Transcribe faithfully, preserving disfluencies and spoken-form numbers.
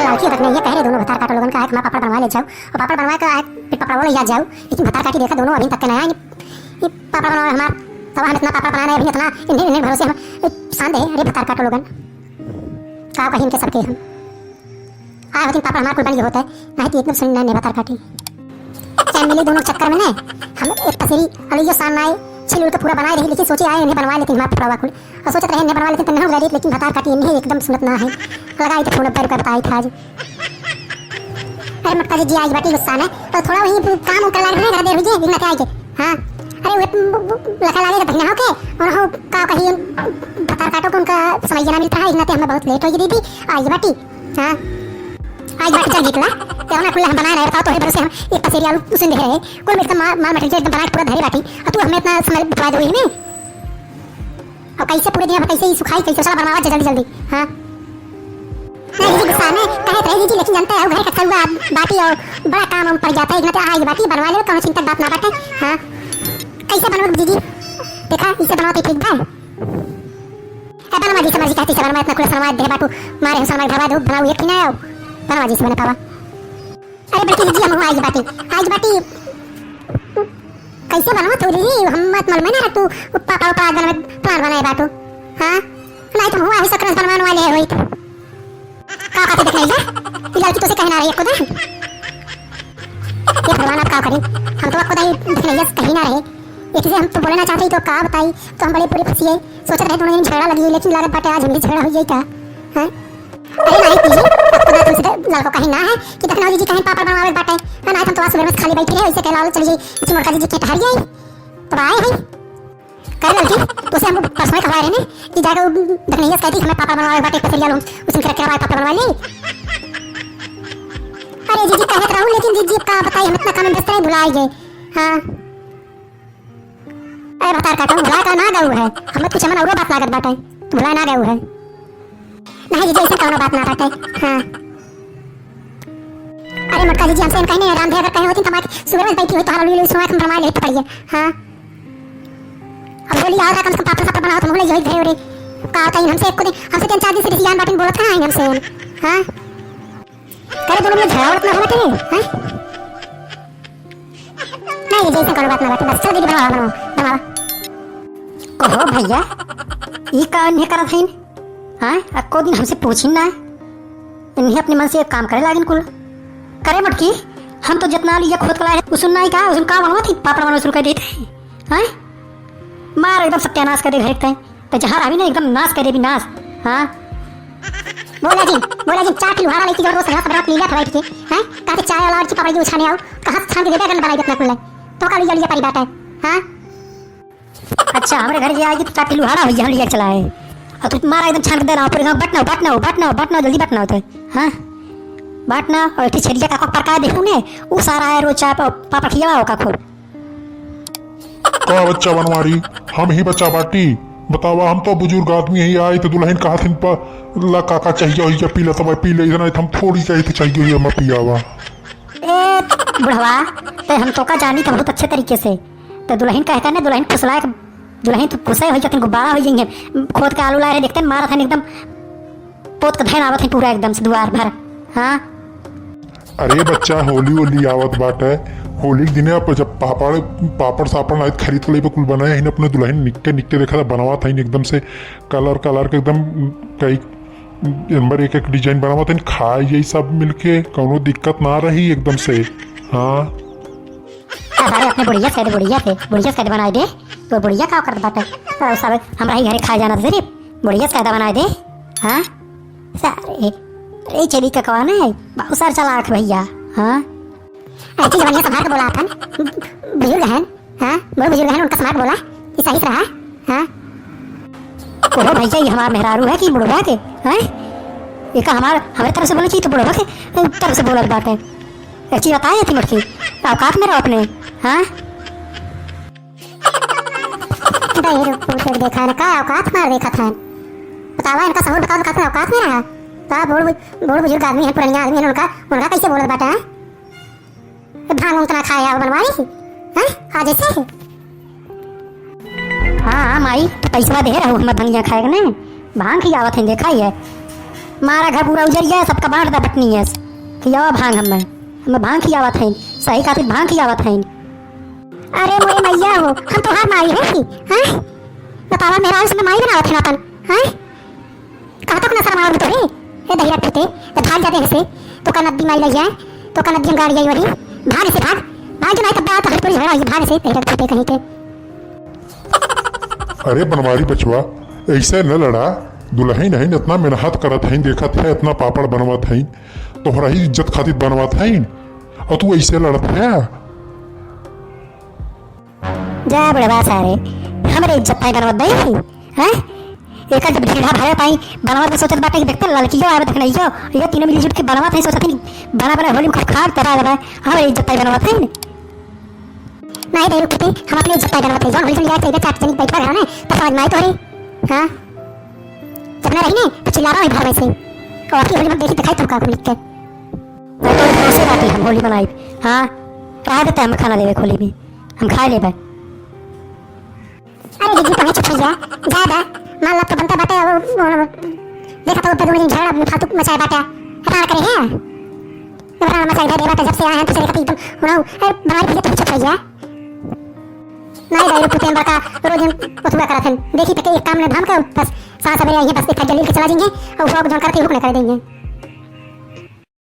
कालखी तक नहीं, ये कह रहे दोनों भतार काटो लोगन का, आए हमार पापड़ बनवा ले जाओ, और पापड़ बनवा के आए, फिर पापड़वा ले आ जाओ। लेकिन भतार काटी देखा दोनों अभी तक के ना आए। ये पापड़ बनवा हमार, तब हम इतना पापड़ बनाए रहे, अभी इतना इन्हें, इन्हें भरोसे हम, ये शांत है। अरे भतार काटो लोगन, का कही इनके सबके हम। आए होती पापड़ हमार कुल बन गए होते, नहीं तो एकदम सुन नहीं भतार काटी। क्या मिले दोनों चक्कर में ने, हम एक पसेरी अलैयो सान आए, छिल उल के पूरा बनाए रही, लेकिन सोचे आए इन्हें बनवा लेकिन हमार पापड़वा कुल। और सोचत रहे इन्हें बनवा लेकिन तन्ने हम गरीब, लेकिन भतार काटी इन्हें एकदम सुनत ना है। लगाई तो फोन अब रुपये बताई था आज। अरे मोटका जीजी, आज बाटी गुस्सा में, तो थोड़ा वही काम उम कर लाग रहे घर दे हुई, इतना क्या आएंगे? हाँ। अरे वो लखा लागे तो बहिना हो के, और हो का कही, भतार काटो को उनका समय ना मिलता है, इतना ते हमें बहुत लेट हो गई दीदी, आज बाटी। हाँ। आज बाटी जल्दी निकला, क्या ना कुल्ला हम बनाए रहे, बताओ तोहरे भरोसे हम एक पसेरी आलू उसन दे रहे, कुल एकदम माल, माल मटेरियल एकदम बनाए पूरा धरे बाटी, और तू हमें इतना समय बितवा दे वही में। और कैसे पूरे दिन अब कैसे ही सुखाई, कैसे? चला बनवावा जा जल्दी जल्दी। हाँ। नहीं जीजी, गुस्सा में कहे रहे जीजी, लेकिन जानते हैं घर का चलवा बाटी और बड़ा काम हम पड़ जाता है, इतना तो आज बाटी बनवा ले, कौनो चिंता बात ना बाटे। हाँ। कैसे बनवा जीजी? देखा, इसे बनाओ तो ठीक बा। ए बनवा जी, समझ कहती से बनवा, इतना कुल सनवा दे बाटू, मारे हम सनवा भरवा दो, बनाओ एक ही ना आओ। बनवा जी से बने पावा। अरे बड़की जीजी, हम आज बाटी, आज बाटी। कैसे बनवा तू दीदी? हम मत मालूम है ना, तू पापा, पापा आज बनवा, प्लान बनाए बाटू। हाँ। नहीं, तुम हुआ अभी सकरस बनवाने वाले हो तो। का कहते देख नहीं जा? ये लड़की तुझे कहना रही है खुद। ये भगवान, आप का करी? हम तो आपको दाई देख नहीं जा, कहीं ना रहे। ये चीजें हम तो बोले ना चाहते ही तो का बताई, तो हम बड़े पूरे फंसी है। सोचत रहे दोनों जन झगड़ा लगी, लेकिन लागत बाटे आज हमरी झगड़ा हो जाई का? हैं? अरे नाई जी, अब तो ना तुमसे लड़को कहीं ना है कि देखना जीजी कहीं पापड़ बनवावे बाटे। हाँ, ना हम तो आज सुबह में खाली बैठी रहे, ऐसे कहला चली जाई, इसी मोटका जीजी के ठहर जाई। तो आए हैं। करे लड़की, तो से हमको परसों ही खवाए रहे ने कि जाके वो देखना ये कहती हमें पापड़ बनवावे बाटे, पसरिया लोग उसन के रखे हमारे पापड़ बनवा ले। अरे जीजी कहत रहू, लेकिन जीजी का बताई, हम इतना काम में व्यस्त रहे, भुला गए। हाँ। अरे भतार काटो, भुला का ना गऊ है, हमें कुछ मन औरो बात लागत बाटे, भुला ना गऊ है। नहीं जीजी, ऐसे कौनो बात ना बाटे। हाँ। अरे मोटका जीजी, हमसे कहीं नहीं, रामधे अगर कहीं होती तो हमारे सुबह में बैठी हुई, तुम्हारा लुई लुई सुना तुम बनवा लेते पड़िए। हाँ। अब बोली, आओ कम से कम पापड़ सापड़ बनाओ, तुम बोले यही घरे उरे। का होता है हमसे एक को दिन, हमसे तीन चार दिन से रिसियान बाटिन बोलत कहाँ है हमसे? हाँ। करे दोनों में झगड़ा उड़त ना होना चाहिए, हैं? नहीं, जैसे कौनो बात ना बात, बस चल दीदी, बनावा, बनावा, बनावा। कहो भैया, ई का इन्हें करत हईन? हाँ, अक्को दिन हमसे पूछिन ना, इन्हें अपने मन से एक काम करे लागिन कुल। करे मटकी, हम तो जितना लिया खोद के लाए हैं, उसन नहीं का, उसन का बनवा थी, पापड़ बनवा शुरू कर देते हैं, हाँ? मार एकदम सत्यानाश कर दे घर के। तो जहाँ रहबी ना एकदम नाश कर देबी नाश। हाँ। बोला जी, बोला जी, चार ठो लुहारा लइके जो रोज यहाँ सब रात लीला था बैठ के, हैं? कहते चाय वाला और की पापड़ जी उछाने आओ, कहाँ से छान के देबे अगर बनाई अपना कुल्ला। तो का लिया लिया परी बात है, हाँ? अच्छा, हमरे घर जे आएगी तो चार ठो लुहारा होइए, हम लिया चला है। और तू मारा एकदम छान के दे रहा, पूरे गाँव बटना, बटना, बटना, बटना, जल्दी बटना होते, हाँ? बटना, और एक ठो छेलिया का कोक पर का देखू ने, उ सारा है रोज चाय पा-, पापड़ खियावा होका खूब। का बच्चा बनवारी, हम ही बच्चा बाटी? बतावा, हम तो बुजुर्ग आदमी ही, आई तो दुल्हन कहा थिन पा ला काका चाहिए होइया, पी ले तब पी ले, इतना हम थोड़ी चाहिए तो चाहिए होइया, मैं पियावा। ए बुढ़वा, ते हम तो का जानी तो बहुत अच्छे तरीके से। तो दुल्हन कह कहने, दुल्हन फुसला के, दुल्हन तो फुसे होई जतिन गुब्बारा होई जाइए। खोद के आलू ला रहे, देखते मारा था एकदम पोत के धैन आवत है पूरा एकदम से दुआर भर। हाँ। अरे बच्चा, होली, होली आवत बाटे। होली के दिने आप जब पापड़, पापड़ सापड़ नाहित खरीद के लेबे, कुल बनाए हईन अपने दुल्हन निक्के निक्के देखा था, बनावत हईन एकदम से कलर कलर के एकदम कई नंबर एक एक डिजाइन बनावत हईन। खाए यही सब मिलके, कौनो दिक्कत ना रही एकदम से। हाँ। अरे अपने बुढ़िया से दे, बुढ़िया से, बुढ़िया से दे बनाए दे। तो बुढ़िया का करत बाटे? तो सब हमरा ही घरे खाए जाना सिर्फ। बुढ़िया से दे बनाए दे। हाँ। सारे, अरे चली ककवा ने, बहुत सार चालाक भैया। हाँ। अरे चीज बढ़िया संभाल के बोला था, बुजुर्ग हैं, हाँ, बड़े बुजुर्ग हैं, उनका smart बोला, कि सही से रहा, हाँ। ओहो भैया, ये हमार मेहरारू है कि बुढ़वा के, हैं? ये का हमार, हमारे तरफ से बोले चाहिए तो बुढ़वा के तरफ से बोलत बाटे। एक चीज बताए थी मुर्खी, औकात में रहो अपने, हाँ? दही रुक, पूछ के देखा ना, का औकात में देखा था? बतावा, इनका सहूर बताओ, का औकात में रहा? का बूढ़, बूढ़ बुजुर्ग आदमी है, पुरानिया आदमी है, उनका, उनका कैसे बोलत बाटे, हैं? ये भांग उतना खाए आओ बनवारी, हैं? आज ऐसे? हाँ, हाँ, माई, तो पैसवा दे रहू, हमर भंगिया खाए के नहीं, भांग खियावत है, देखा ही है। मारा घर पूरा उजर गया, सबका बाँट दा बटनी है। खियावा भाँग हमें, हमें भाँग खियावत हैं, सही खातिर भाँग खियावत हैं। अरे मोरे मइया हो, हम तोहार माई है कि, हैं? बतावा, मेहरारू से माई बनावत है ना अपन, हैं? कहाँ तक ना शर्म आवत तोरे? ए दहिया फूटे, तो भाग जाते हैं से, तो का नद्दी माई लइ जाए, तो का नद्दी हम गाड़ी आई वही, भाग से भाग, भाग जो नहीं तब बात हर पूरी झगड़ा होई, भाग से दहिया फूटे कहीं के। अरे बनवारी बचवा, ऐसे न लड़ा, दुलहिन हइन, इतना मेहनत करत हइन, देखत है, इतना पापड़ बनवत हइन, तोहरा ही इज्जत खातिर बनवत हइन, और तू ऐसे लड़त है। जा बुढ़वा सारे, हमरे इज्जत पाई बनवत बई, हैं? एकर जब ढीढ़ा भरे पाई बनवत में सोचत बाटे कि देखते ललकियो आवे देखनइयो, ये तीनों मिली जुट के बनवत है, सोचत हइन बना बना होली में खूब खाब तबाह बा, हमरे इज्जत पाई बनवत है। नहीं दे रुकते, हम अपने इज्जत पाई बनवत है, जौन होली में जाए तो चाट चनिक बैठा घर में, तो समझ में आई तोहरे, हाँ? जब ना रही ने, तो चिल्लावा वही घर में से, और आपकी होली में देखी दिखाई तुमका खुल के। मैं तो भरोसे बाटी हम होली मनाई, हाँ? रहा देते हम खाना लेवे होली में, हम खाए लेबे। अरे दीदी, तोहे चुप हो जा, ज्यादा मान ला तो बनता बाटे, वो, वो, देखा तो ऊपर दोनों झगड़ा फालतू मचाए बाटे, हटाना करे हैं। ये बड़ा मचाए दे बाटे, जब से आए हैं, तो से देखा एकदम, उड़ाऊ, अरे, बनाई भैया, तोहे चुप हो जा। नहीं, दारू पुते में बड़का, रोज हम ओथुआ करत हैं। देखी तो के एक काम ने धाम का, बस, सांस सवेरे आई है, बस, एक जलील के चला जाएंगे, और वो जौन करते, हुक न कर देंगे।